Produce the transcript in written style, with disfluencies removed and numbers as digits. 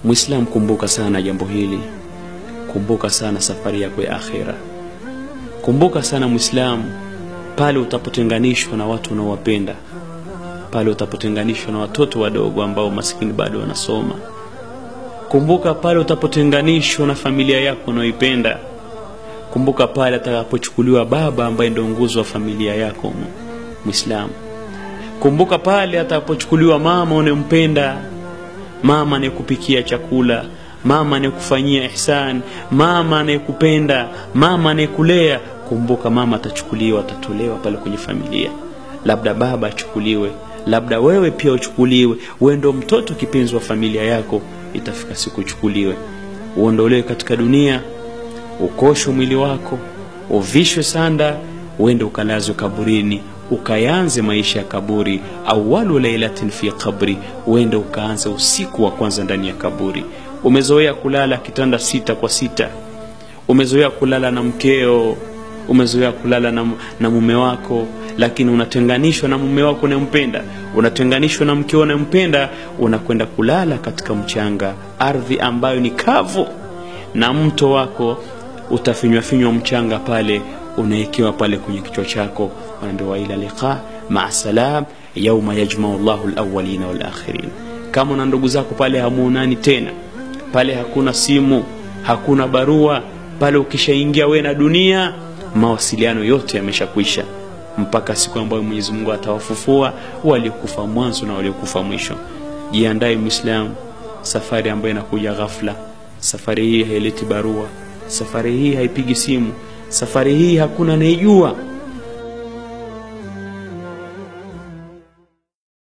Muislam, kumbuka sana jambo hili. Kumbuka sana safari yako ya akhira. Kumbuka sana Muislam, pale utapotenganishwa na watu unaowapenda, pale utapotenganishwa na watoto wadogo ambao maskini bado wanasoma. Kumbuka pale utapotenganishwa na familia yako unayoipenda. Kumbuka pale atakapochukuliwa baba ambaye ndio nguzo wa familia yako Muislamu. Kumbuka pale atakapochukuliwa mama unayempenda, mama anayekupikia chakula, mama anayekufanyia ihsan, mama anayekupenda, mama anayekulea. Kumbuka mama atachukuliwa, atatolewa pale kwenye familia. Labda baba achukuliwe, labda wewe pia uchukuliwe. Wewe ndio mtoto kipenzi wa familia yako, itafika siku uchukuliwe, uondolewe katika dunia, ukoshwe mwili wako, uvishwe sanda, uende ukalazwe kaburini, ukayanze maisha ya kaburi. Awalu lailatin fi qabri, uende ukaanze usiku wa kwanza ndani ya kaburi. Umezoea kulala kitanda 6 kwa 6, umezoea kulala na mkeo, umezoea kulala na mume wako, lakini unatenganishwa na mume wako unayempenda, unatenganishwa na mkeo unayempenda, unakwenda kulala katika mchanga, ardhi ambayo ni kavu, na mto wako utafinywa finywa mchanga pale, unaekewa pale kwenye kichwa chako. Wanaambiwa ila liqa ma'a salam yauma yajma'u Allahu al-awwalina wal-akhirin. Kama una ndugu zako pale hamuonani tena, pale hakuna simu, hakuna barua, pale ukishaingia we na dunia mawasiliano yote yameshakwisha, mpaka siku ambayo Mwenyezi Mungu atawafufua waliokufa mwanzo na waliokufa mwisho. Jiandae Muislamu, safari ambayo inakuja ghafla. Safari hii haileti barua, safari hii haipigi simu, safari hii hakuna anayejua